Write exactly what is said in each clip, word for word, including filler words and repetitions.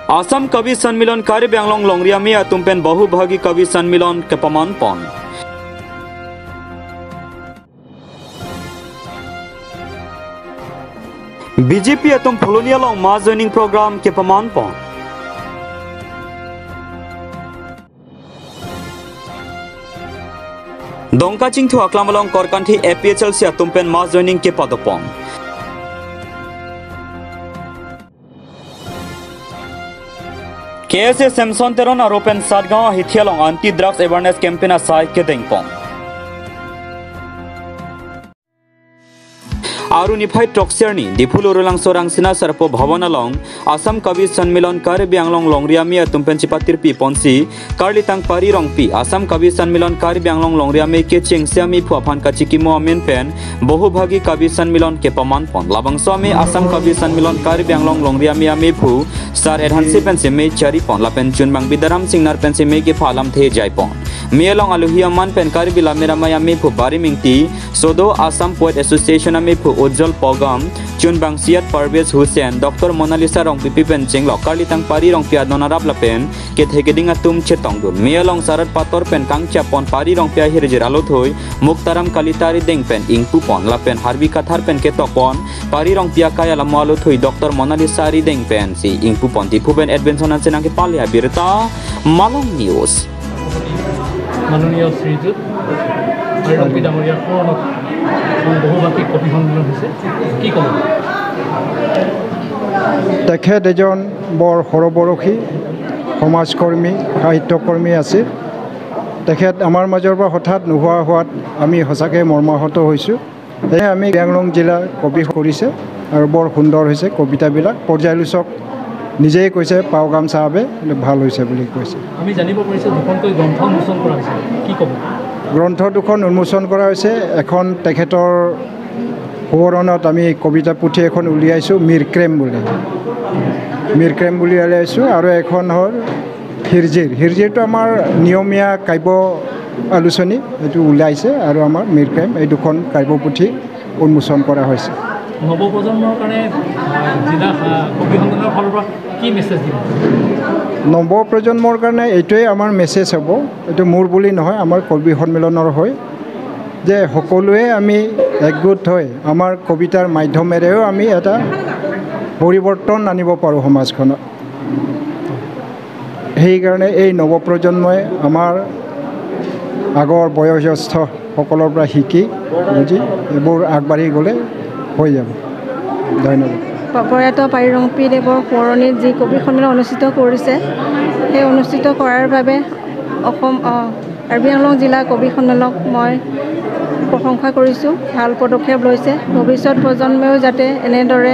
Assam Kavi Sanmilon Karbi Anglong Longri Amei atum pen Bahubhagi Kavi Sanmilon kepaman pon. B J P atum Phuloni along mass joining program kepaman pon. Dongka Chingthu aklam along Korkanthi A P H L C atum pen mass joining kepado pon. K S A Samson Teron aro pen Satgaon ahithi along anti drugs awareness campaign asai kedeng pon. Aru niphai throksi arni, Diphu Lorulangso Rangsina Sarpo Bhavan along, Assam Kavi Sanmilon Karbi Anglong Longri Amei atum pen chipatirpi ponsi, Karlitang Pari Rongpi, Assam Kavi Sanmilon Karbi Anglong Longri Amei kechengsi ameiphu aphan kachikimo amen pen, Bahubhagi Kavi Sanmilon kepaman pon. Labangso amei Assam Kavi Sanmilon Karbi Anglong Longri Amei ameiphu, Sar Edhanse pensi mei chari pon, lapen chunbang Bidaram Singnar pensi mei kepha alamthe jai pon. Mei along alohi aman pen Karbi Lammet Amei ameiphu Barim Ingti, Sodo Assam Poet Association ameiphu Ujjwal Pogam, chunbang Syed Parvez Hussain, Doctor Monalisa Rongpipi pen chenglok Karlitang Pari Rongpi adon arap lapen kethe keding atum chetongdun. Mei along sarat pator pen kangchap pon Pari Rongpi ahirjir alothui, Muktaram Kalita arideng pen ingpu pon lapen Harbi Kathar pen ketok pon, Pari Rongpi akai alamo alothui Doctor Monalisa arideng pensi ingpu pon. Diphu pen Edwinson Hanse nangkepale abirta, Malong News. মাননীয় শ্ৰীযুত পাৰি ৰংপি ডাঙৰীয়াৰ সোঁৱৰণত এখন বহুভাষিক কবি সন্মিলন হৈছে। কি ক'ব? তেখেত এজন বৰ সৰবৰসী সমাজকৰ্মী, সাহিত্যকৰ্মী আছিল। তেখেত আমাৰ মাজৰ পৰা হঠাৎ নোহোৱা হোৱাত আমি সঁচাকৈ মৰ্মাহত হৈছোঁ। সেয়ে আমি কাৰ্বি আংলং জিলা কবি কৰিছে আৰু বৰ সুন্দৰ হৈছে কবিতাবিলাক। পৰ্যালোচক নিজেই কৈছে, পাওগাম চাহাবে, "এইটো ভাল হৈছে" বুলি কৈছে। আমি জানিব পাৰিছোঁ দুখনকৈ গ্ৰন্থ উন্মোচন কৰা হৈছে, কি ক'ব? গ্ৰন্থ দুখন উন্মোচন কৰা হৈছে। এখন তেখেতৰ সোঁৱৰণত আমি কবিতা পুথি এখন উলিয়াইছোঁ, মিৰ ক্ৰেম বুলি। মিৰ ক্ৰেম বুলি উলিয়াইছোঁ। আৰু এখন হ'ল হিৰজিৰ। হিৰজিৰটো আমাৰ নিয়মীয়া কাব্য আলোচনী, এইটো ওলাইছে, আৰু আমাৰ মিৰ ক্ৰেম, এই দুখন কাব্য পুথি উন্মোচন কৰা হৈছে। নৱপ্ৰজন্মৰ কাৰণে, আহ, জিলা, আহ, কবি সন্মিলনৰ ফালৰ পৰা কি মেছেজ দিব? নৱপ্ৰজন্মৰ কাৰণে এইটোৱেই আমাৰ মেছেজ হ'ব। এইটো মোৰ বুলি নহয়, আমাৰ কবি সন্মিলনৰ হয় যে সকলোৱে আমি একগোট হৈ আমাৰ কবিতাৰ মাধ্যমেৰেও আমি এটা পৰিৱৰ্তন আনিব পাৰোঁ সমাজখনত। সেইকাৰণে এই নৱপ্ৰজন্মই আমাৰ আগৰ বয়োজ্যেষ্ঠসকলৰ পৰা শিকি বুজি এইবোৰ আগবাঢ়ি গ'লে হৈ যাব। ধন্যবাদ। প্ৰয়াত পাৰি ৰংপি দেৱৰ সোঁৱৰণিত যি কবি সন্মিলন অনুষ্ঠিত কৰিছে, সেই অনুষ্ঠিত কৰাৰ বাবে অসম, অ, কাৰ্বি আংলং জিলা কবি সন্মিলনক মই প্ৰশংসা কৰিছোঁ। ভাল পদক্ষেপ লৈছে। ভৱিষ্যত প্ৰজন্মইও যাতে এনেদৰে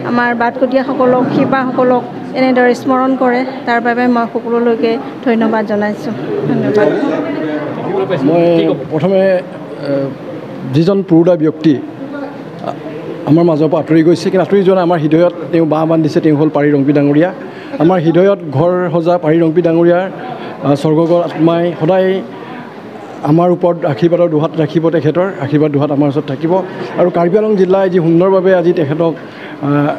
আমাৰ বাটকটীয়াসকলক, শিপাসকলক এনেদৰে স্মৰণ কৰে, তাৰ বাবে মই সকলোলৈকে ধন্যবাদ জনাইছোঁ। ধন্যবাদ। মই প্ৰথমে, এ, যিজন পুৰোধা ব্যক্তি, আ-, আমাৰ মাজৰ পৰা আঁতৰি গৈছে, কিন্তু আঁতৰি যোৱা নাই, আমাৰ হৃদয়ত তেওঁ বাহ বান্ধিছে, তেওঁ হ'ল পাৰি ৰংপি ডাঙৰীয়া। আমাৰ হৃদয়ত ঘৰ সজা পাৰি ৰংপি ডাঙৰীয়াৰ, আ, স্বৰ্গগত আত্মাই সদায় আমাৰ ওপৰত আশীৰ্বাদৰ দুহাত ৰাখিব, তেখেতৰ আশীৰ্বাদ দুহাত আমাৰ ওচৰত থাকিব। আৰু কাৰ্বি আংলং জিলাই যি সুন্দৰভাৱে আজি তেখেতক, আহ,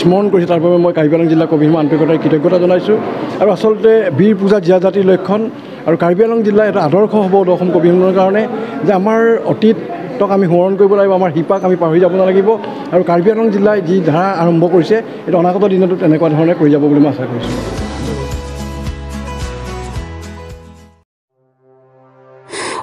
স্মৰণ কৰিছে, তাৰ বাবে মই কাৰ্বি আংলং জিলা কবি সন্মিলনৰ আন্তৰিকতাৰে কৃতজ্ঞতা জনাইছোঁ। আৰু আচলতে বীৰ পূজা জীয়া জাতিৰ লক্ষণ। আৰু কাৰ্বি আংলং জিলা এটা আদৰ্শ হ'ব অসম কবি সন্মিলনৰ কাৰণে যে আমাৰ অতীতক আমি সোঁৱৰণ কৰিব লাগিব, আমাৰ শিপাক আমি পাহৰি যাব নালাগিব। আৰু কাৰ্বি আংলং জিলাই যি ধাৰা আৰম্ভ কৰিছে, এইটো অনাগত দিনতো তেনেকুৱা ধৰণে কৰি যাব বুলি মই আশা কৰিছোঁ।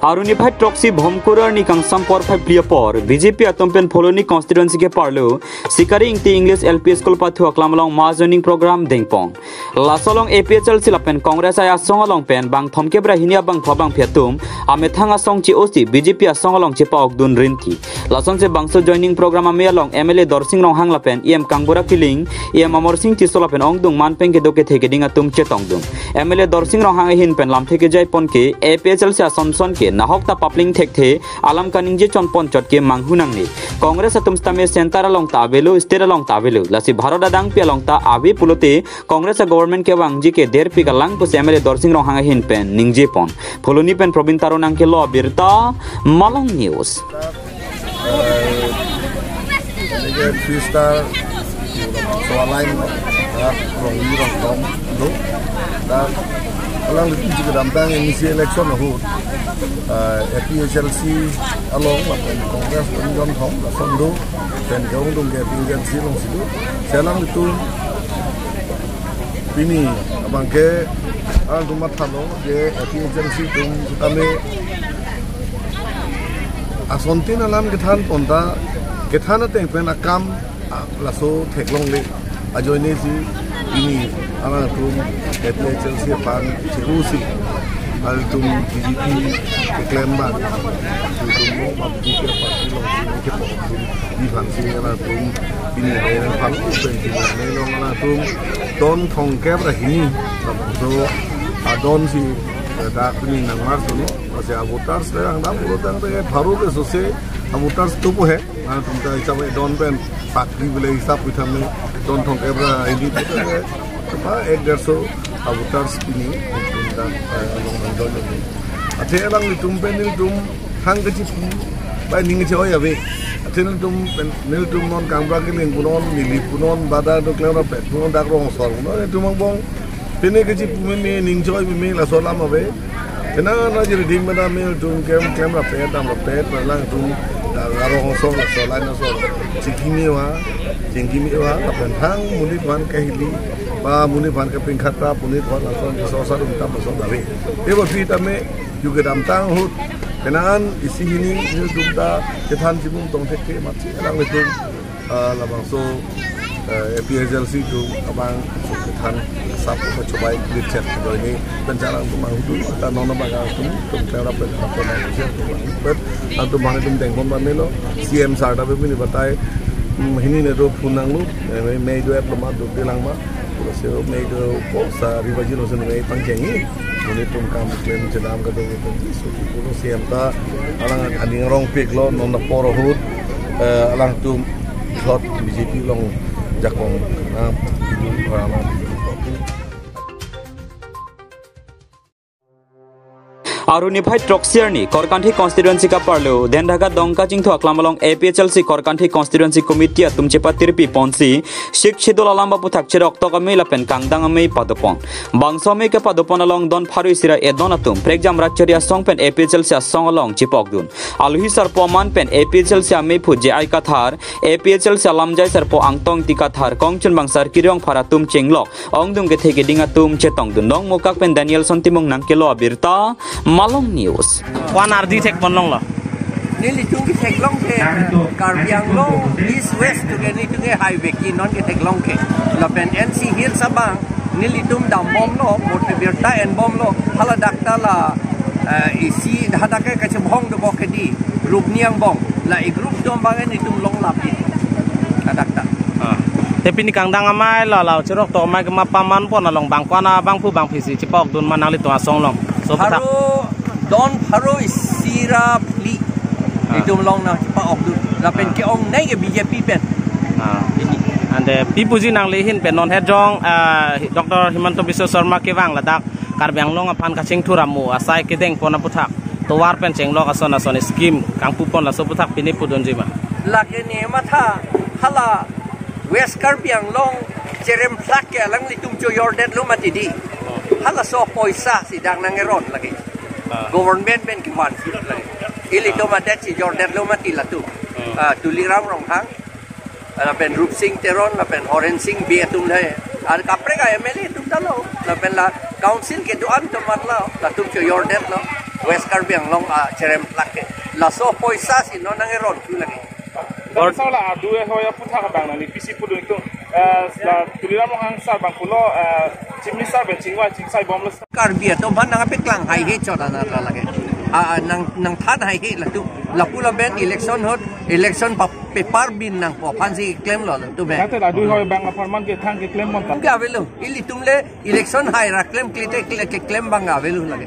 Aru niphai throksi Bhomkuru arni kangsam porphai phli apor B J P atum pen Phuloni constituency keparlo Sikari Ingti English L P School pathu aklam along mass joining program dengpon. Laso along A P H L C lapen Congress asong along pen bangthom kebra hini abangphu abangphi atum amethang asong che-osi B J P asong along chepa-okdun rinti. Lasonsi bangso joining program amei along M L A Dorsing Ronghang lapen E M Kangbura Killing, E M Amarsing Tisso lapen ongdung manpeng kedo kethe keding atum chetongdun. M L A Dorsing Ronghang ahin pen lamthe kejai pon ke A P H L C asonson ke nahok ta papling thekthe alam kaningje chonpon chot ke manghu nangne. Congress atum sitame center along ta avelo, state along ta avelo. Lasi Bharat adangpi along ta ave pulote Congress a-government kevangji ke derpi kalang pusi M L A Dorsing Ronghang ahin pen ningje pon. Phuloni pen Probin Taro nangkelo abirta, Malong News. এনেকে three star So align, ya, rong-i rongtong do. Dan alanglitum kedamtang M A C election ahut, eh, A P H L C along, lapen Congress pen jonthom, lason do, pen ke-ongdung ke A P H L C alongsi do. Si alanglitum pini abangke alangtum mathalo je A P H L C atum kami asontin alam kethan ponta, kethan ateng pen akam, ah, laso theklongle. Ajoine si pini alangtum A P H L C aphan cherusi alangtum B J P keklem abang, alangtum mo B J P party alongsi kepo atum aphansi alangtum pini nai nang phan pen pini nai along alangtum don thomkep ra hini. So adon si dak pini nangmar tuno, masi avoters le ang dam ulo tang te pharo ke sose avoters tupo he. Alangtum ta hisab don pen pakri bile hisab pitha me don thomkep ra hini puta ke, ba ek derso avoters pini alangtum ta, eh, along nangdon. Athe alanglitum pen nelitum thang kachipu, ba ning che-oi ave. Athe nelitum pen, nelitum non Kangbra Killing punon, Nilip punon, ba dak do Klemrapet punon, dak Rong Asor punon, nelitum angbong pine kachipu meme, ning che-oi meme, laso alam ave. Kena na jiri ding bana nelitum Klem, Klemrapet, Damrapet, alangtum, ah, Rong Asor, laso line asor chingki me-oi, chingki me-oi, lapen thang monit aphan kahili, ba monit aphan kapingkhat ra, monit aphan lason, laso sa dum tam lason ave. Te ba phi tame, ju kedamtang ahut, kena-an isi hini nelitum ta kethan chibum tong thekthe, masi alanglitum, ah, labangso, eh, A P H L C atum abang so kethan sap ko chobai klit chet ajoine pen alangtum abang hudu ta non abang atum, tum kera pen atum abang hudu pen atum abang atum dengpon ba melo, C M sir ta pini batai, hmm, hini ne do phone nanglo, eh, me, me do app lo ma do de lang ma. Pulo se me do ko sa ribaji lo se me pangcheng ni. Monit atum kam klem chedam kadokave atum si so pulo C M ta alang aning rongpik lo non apor ahut, eh, alangtum thot B J P along jakong, ah, itu, ah, Arni phai throksi arni Korkanthi constituency kaparlo Dendhaga Dongka Chingthu aklam along A P H L C Korkanthi constituency committee atum chepatirpi ponsi Sixth Schedule alam aputhak cheroktok amei lapen kangdang amei padopon. Bangso amei kepadopon along don pharo isi ra edon atum prekjam rat chari asong pen A P H L C asong along chepokdun. Alohi sarpo aman pen A P H L C ameiphu J I Kathar, A P H L C alamjai sarpo Angtong Ingti Kathar, kongchunbang sar Kiriong Phar atum chenglok ongdung kethe keding atum chetongdun. Dongmukak pen Danielson Timung nangkelo abirta, Malong News. Kwan ardi thekpon longlo. Nelitum ketheklong ke Karbi Anglong East West atum ke nelitum ke highway ke non ketheklong ke. Lapen N C Hills abang nelitum dambomlo, murti birta enbomlo, hala dak ta la, eh, isi hadak ke kachebhong dobok ke di, group ni angbong, la e-group atum abang nelitum longlap di. Hadak ta. Ah. Te pini kangdang amei la la cheroktok amei kema pamanpon along bang kwan abangphu bangphi si chepokdun ma nanglitum asong along. So, pharo, don pharo isi ra phli. Ah. Itum along nangchepa-okdun. Lapen, ah, ke-ongnei ke B J P pen. Ah. Ini. Ante pi puji nangli ahin pen non het jong, ah, Doctor Himanta Biswa Sarma kevang ladak Karbi Anglong aphan kachingthur amo asai kedengpon aputhak tovar pen chenglok ason ason scheme kangpupon, laso aputhak pini pudunji ma? Lake ne matha hala West Karbi Anglong cheremphlak ke alanglitum chojordetlo mati di. Halaso poisa si dak nang-eron lake. Ah. Government pen kevan si lake. Ilitum, ah, adet chojordetlo mati latum. Hmm. Ah, Tuliram Ronghang, lapen Rupsing Teron, lapen Horensing Bey atum le. Ar kaprek a M L A atum ta lo. Lapen la council kedo-an atum mat lo. Latum chojordetlo West Karbi Anglong acheremphlak ke. Laso poisa si non nang-eron tu lake. Bor- Sala adu e hoya puthak abang nangli pisi pudun itum, eh, la Tuliram Ronghang sar abang pulo, eh, Chief Minister pen chingvai chingsai bomlo. Karbi atum aphan nangpeklang haihe chot ana lake. Ah, nang, nangthan haihe latum. Lapu lapen election ahut, election pa, peparbin nangpo aphansi klemlo latum he. Kate la adu e hoya abang apharman kethan keklem mon ta. Ke avelo, ilitum le election hai ra klemkle te kle, keklem abang avelo lake.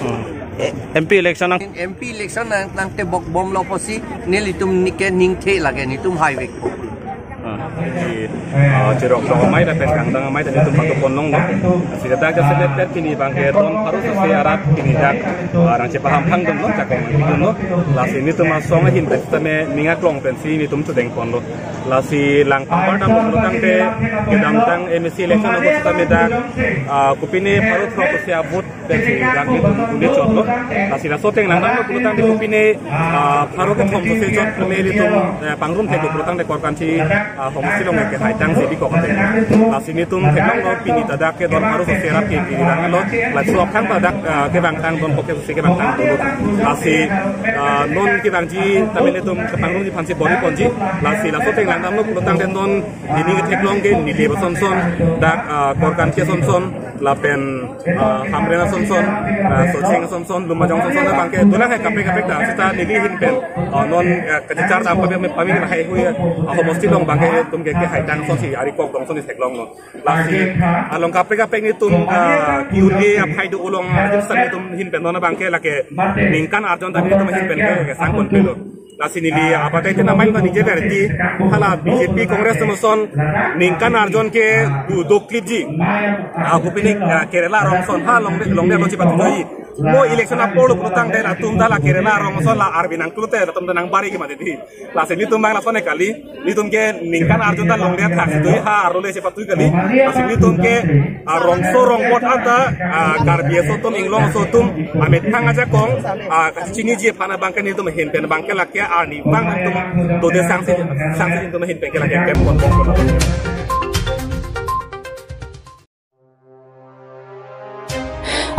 Hmm. Eh, M P election nang- M P election nang, nangtebokbomlo pusi nelitum nike ningthe lake, netum haivekpo. Di, ah, chirok chirok amei lapen kangdang amei ta nelitum patu ponlonglo. Lasi dak jasemet pini abangke don pharo sose arat pini dak, ah, nangchepaham phangdunlo, jakong nangpidunlo. Lasi nelitum asong ahin pen sitame ning aklong pensi nelitum chedengponlo. Lasi lang pardam pulotangte kedamtang M A C election ahut sitame dak, ah, kopine pharo throk sose a-vote pensi dak nelitum uni chotlo. Lasi laso ateng langdamlo pulotangte kopine, ah, pharo kethom sose chot pine nelitum, eh, pangrum theklo pulotangte Korkanthi, ah, homosti along ke haitang si bikok ateng. Lasi nelitum theklonglo pini ta dak ke don pharo sose arat ke pini langlo. Laso aphan ta dak, ah, kevangtang don pharo sose kevangtang dolo. Lasi, ah, non kevangji tame nelitum kepangrumji aphansi bor-iponji. Lasi laso ateng langdamlo pulotangte non neli ketheklong ke neli ason son, dak, ah, Korkanthi ason son, lapen, ah, Hamren ason son, ah, Socheng ason son, Lumbajong ason son abangke dolang hai kaprek kaprek ta seta neli ahin pen, ah, non, ah, kachechar dam pame pame lahaihui, ah, homosti along abangke nelitum ke kehaitang asonsi ari kok dong asonsi theklonglo. Lasi along kaprek kaprek nelitum, ah, Q A aphai do along, ah, nelitum ahin pen non abangke lake ningkan arjon ta nelitum ahin pen ke kesang ponpelo. Lasi neli apatete namai ma nije berti hala B J P Congress atum ason ningkan arjon ke du doklipji. Ah, kopine, ah, Kerala arong ason ha long long lo chipatu joji. Mo election apor lo pulotangte latum ta la Kerala arong ason la arbi nangklute latum ta nangbari ke mati di. Lasi nelitum abang lason kali, nelitum ke ningkan arjon ta longle thak si dui ha arlo le chepatu kali. Lasi nelitum ke, ah, rongso rongpot anta, ah, Karbi aso atum, Inglong aso atum, amethang ajakong, ah, kachiniji aphan abangke nelitum ahin pen abangke lake arnivang atum dode sangsi sangsi nelitum ahin pen ke lake kempon.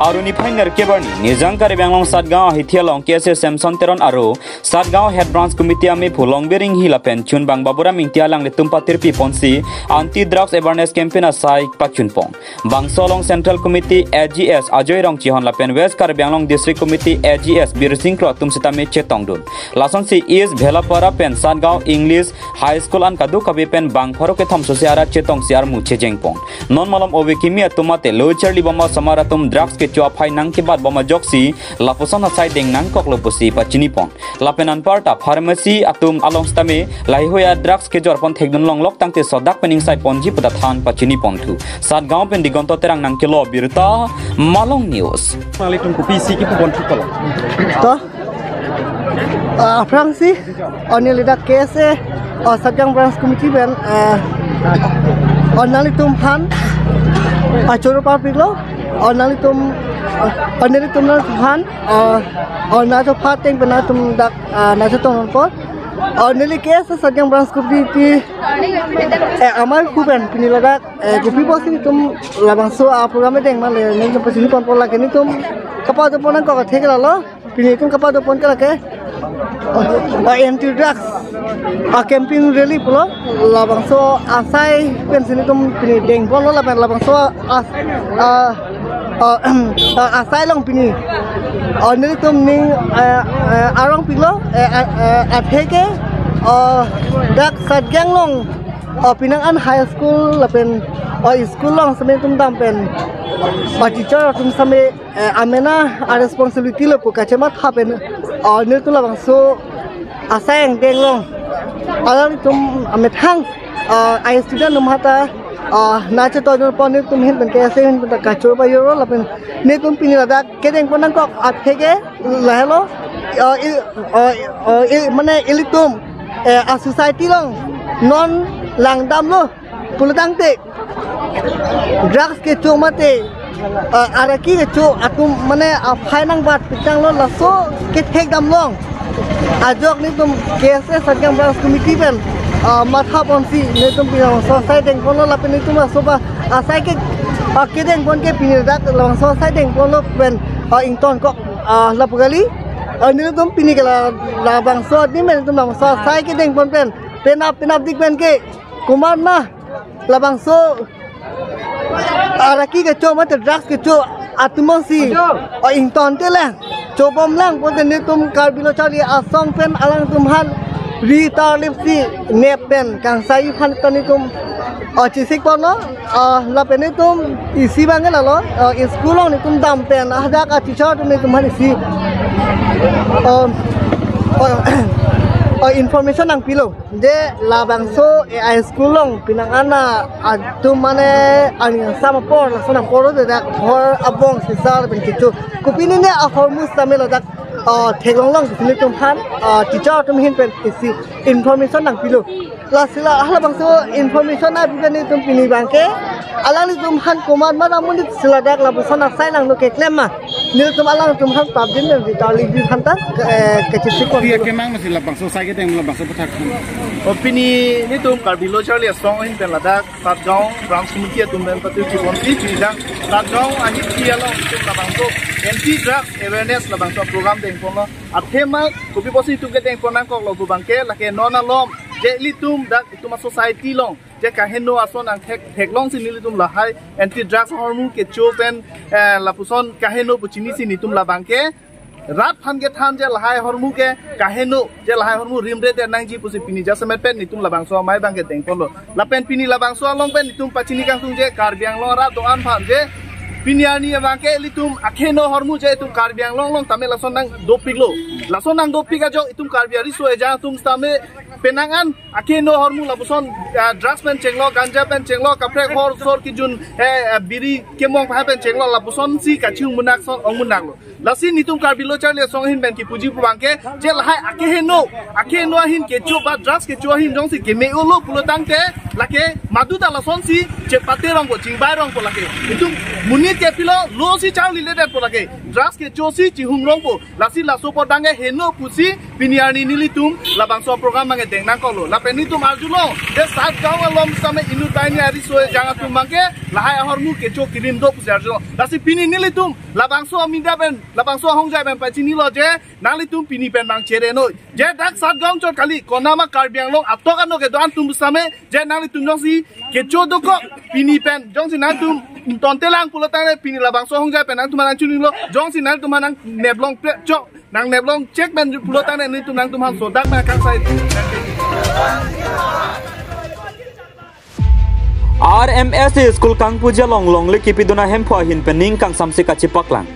Aruni phainer kebarni, Nijang Karbi Anglong Satgaon ahithi along K S A Samson Teron aro, Satgaon Head Branch Committee amephu Longbering Inghi lapen chunbang Baburam Ingti alanglitum patirpi ponsi Anti Drugs Awareness Campaign asai pachunpon. Bangso along Central Committee A G S Ajoy Rongchihon lapen West Karbi Anglong District Committee A G S Birsing Kro atum sitame chetongdun. Lasonsi East Bhelapara pen Satgaon English High School an kadokave pen bang pharo kethom sose arat chetongsi armu chejengpon. Non malom ove kimi atum mate lo charli bom asomar atum drugs kecho aphai nangkebat bom ajoksi lapuson asai deng nangkoklo pusi pachinipon. Lapen anparta pharmacy atum along sitame lahaihui a-drugs kejorpon thekdun longlok tangte sodak pen ingsaiponji puta than pachiniponthu. Satgaon pen Digonto Terang nangkelo birta Malong News. Nanglitum kopisi kipu ponthuklo? To? Ah, aphrangsi, oh, neli dak K S A, oh, Satgaon Branch Committee pen, ah, oh, nanglitum aphan, ah, choro parpiklo, oh, nanglitum, oh, oh, nanglitum nanglitum aphan, ah, oh, nangchepateng pen nangtum dak, ah, nangchetong nangpo, oh, neli K S A Satgaon Branch Committee, eh, amephu pen pini ladak, eh, kopi pusi nelitum labangso a-program deng male, nelitum pachiniponpo lake nelitum kapadopon nangkok athe ke lalo. Pini nelitum kapadopon ke lake, ah, anti drugs, ah, campaign rally pulo, labangso asai pensi nelitum pini dengponlo lapen labangso as-, ah, ah, ah, asai along pini, ah, nelitum ning, ah, ah, arongpiklo, eh, ah, ah, athe ke, ah, dak Satgaon along, ah, penang an high school lapen, ah, school along sitame nelitum dam pen, ah, teacher atum sitame, eh, amena a-responsibility lo pu kachematha pen, ah, nelitum labangso asai angdeng along alanglitum amethang, ah, a-student atum hata, ah, nangchetongdunpon nelitum ahin pen K S A ahin pen ta kachoro pajoro lapen nelitum pini ladak kedengpon nangkok athe ke lahelo, ah, i, ah, ah, i, mane ilitum, eh, a-society along non langdamlo pulotangte drugs kecho mate, ah, araki kecho atum mane aphai nangbatpik tanglo laso kethekdam along. Ajok nelitum K S A Satgaon Branch Committee pen, ah, mathaponsi nelitum pini labangso asai dengponlo lapen nelitum laso ba asai ke, ah, kedengpon ke pini dak labangso asai dengponlo pen, ah, ingtonkok, ah, lapu kali. Ah, nelitum pini ke la labangso adim pen nelitum labangso asai kedengpon pen penap penapdik pen ke komat ma labangso araki kecho mate drugs kecho atum si, o, ingtonte le chobomlang pulote nelitum Karbi lo charli asong pen alangtum aphan ri tarlip si nep pen kangsai aphan ta nelitum, o, chesikponlo, o, lapen nelitum isi abang ke lalo, o, school along nelitum dam pen hadak a-teacher atum nelitum aphan isi, o, o, Oh, information nangpilo je labangso A I school along penang an atum mane aning sam apor lason apor do dak hor abong sisar pen kecho. Kopine ne ahormu sitame ladak, oh, theklonglong isi nelitum aphan, oh, teacher atum ahin pen isi information nangpilo. Lasi la halabangso information abibe nelitum pini abangke alanglitum aphan komat mat amonit si ladak lapuson asai nangno keklem ma. Nelitum alanglitum aphan pabjin nang di charli di aphan ta, eh, kachisi kon. Pia kemang masi labangso asai kedeng labangso pathak. Oh, pini nelitum Karbi Lo Charli Asong ahin pen ladak Satgaon Branch Committee atum pen patu chibonti pini dak Satgaon ahit ki along nelitum labangso anti drugs awareness labangso program dengponlo. Athema kopi pusi nelitum kedengpon nangkoklo pu abangke lake non alom je ilitum dak itum a-society along je kaheno ason nangthek theklong si nelitum lahai anti drugs ahormu kecho pen, eh, lapuson kaheno pu chinisi nelitum labangke rat aphan kethan je lahai ahormu ke kaheno, je lahai ahormu rimre det nangji pusi pini jasemet pen nelitum labangso amei abangke dengponlo. Lapen pini labangso along pen nelitum pachini kangtung je Karbi Anglong arat do-an aphan je pini arni abangke ilitum akeheno ahormu je itum Karbi Anglong along tame lason nangdopiklo. Lason nangdopik ajok itum Karbi ariso ejang atum sitame penang an akeheno ahormu lapuson, ah, drugs pen chenglo, ganja pen chenglo, kaprek hor sor kejun, eh, eh, biri kemong pahai pen chenglo, lapusonsi kachihung munak son ong munaklo. Lasi nelitum Karbi Lo Charli Asong ahin pen kipuji pu abangke je lahai akeheno, akeheno ahin kecho ba drugs kecho ahin jongsi keme-olo pulo tangte lake madu ta lasonsi chepate rongpo, chingbai rongpo lake. Itum monit ke pilo lo si charli ledetpo lake. Drugs kecho si chihung rongpo. Lasi laso apot abangke heno pusi pini arni nelitum labangso program abangke deng nangkoklo. Lapen nelitum arjulo je Satgaon alom sitame inut banghini ariso ejang atum abangke lahai ahormu kecho kirim do pusi arjulo. Lasi pini nelitum labangso amida pen, labangso ahongjai pen pachinilo je nanglitum pini pen abang chere noi. Je dak Satgaon chot kali, konama Karbi Anglong atok ano kedo-an atum sitame je nanglitum jongsi kecho dokok pini pen jongsi nangtum tontelang pulo tangte pini labangso ahongjai pen nangtum aphan nangchinilo, jongsi nangtum aphan nangneplong pre chok, nangneplong chek pen pulo tangte nelitum nangtum aphan sodak nangkangsai. R M S A school kangpuji along longle kipidun ahemphu ahin pen ning kangsamse kachipaklang.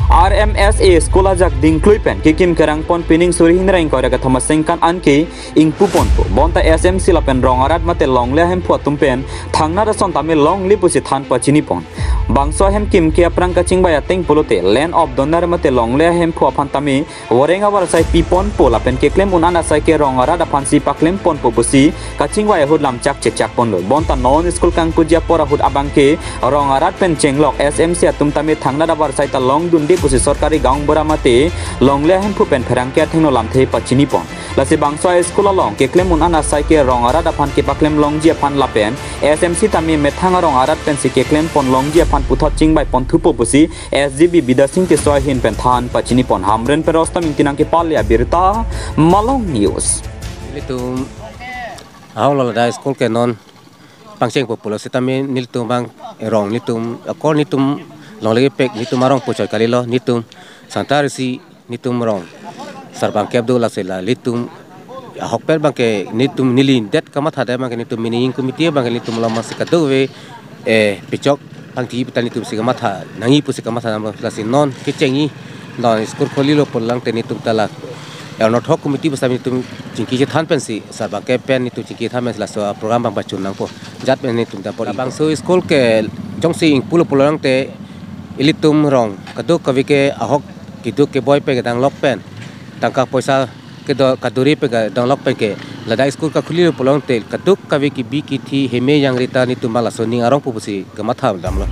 R M S A school ajak dingklui pen kekim kerangpon pining suri hini ra ingkoi ra kethom asengkan anke ingpuponpo. Bonta S M C lapen rong arat mate longle ahemphu atum pen thangnat ason tame longle pusi than pachinipon. Bangso ahem kimke aphrang kachingbai ateng pulote land of donor mate longle ahemphu aphan tame voreng avarsai piponpo lapen keklem un-an asai ke rong arat aphansi paklemponpo pusi kachingvai ahut lamchak chechakponlo. Bonta non school kangpuji apor ahut abangke rong arat pen chenglok S M C atum tame thangnat avarsai ta longdunde pusi sorkari gaonbura mate longle ahemphu pen pherangke athengno lamthe pachinipon. Lasi bangso a-school along keklem un-an asai ke rong arat aphan kepaklem longji aphan lapen S M C tame methang arong arat pensi keklempon longji aphan puthot chingvaiponthupo pusi S G B Bidya Sing Tisso ahin pen than pachinipon. Hamren pen Rostam Ingti nangkepale abirta, Malong News. Nelitum ahok lo ladak school ke non pangchengpo pulo sitame nelitum abang rong nelitum akor nelitum longle kepek nelitum arong puchot kalilo nelitum Santa Risi nelitum rong sarbang kep do lasi la nelitum ahokpet abangke nelitum neli det kamatha det abangke nelitum mini ing committee abangke nelitum lomasi kadokave, eh, pechok pangti petan nelitumsi kamatha nangji pusi kamatha namlo lasi non kechengji non school kholilo pulo tangte nelitum ta la, eh, non thok committee basa nelitum chingki chethan pensi sarbang kep pen nelitum chingki than pensi laso program abang pachun nangpo jat pen nelitum ta pori. Labangso school ke jongsi ingpulo pulo tangte ilitum rong kadokave ke ahok keduk keboi pen kedang lok pen tangka poisa kedo kaduri pen kedang lok pen ke ladak school kakhuli pulo tangte kadokave kebi kethi heme jangre ta nelitum abang laso ning arongpo pusi kamatha damlo.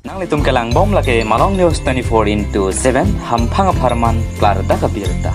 Nanglitum kelangbom lake Malong News twenty-four into seven, hamphang apharman klardak abirta.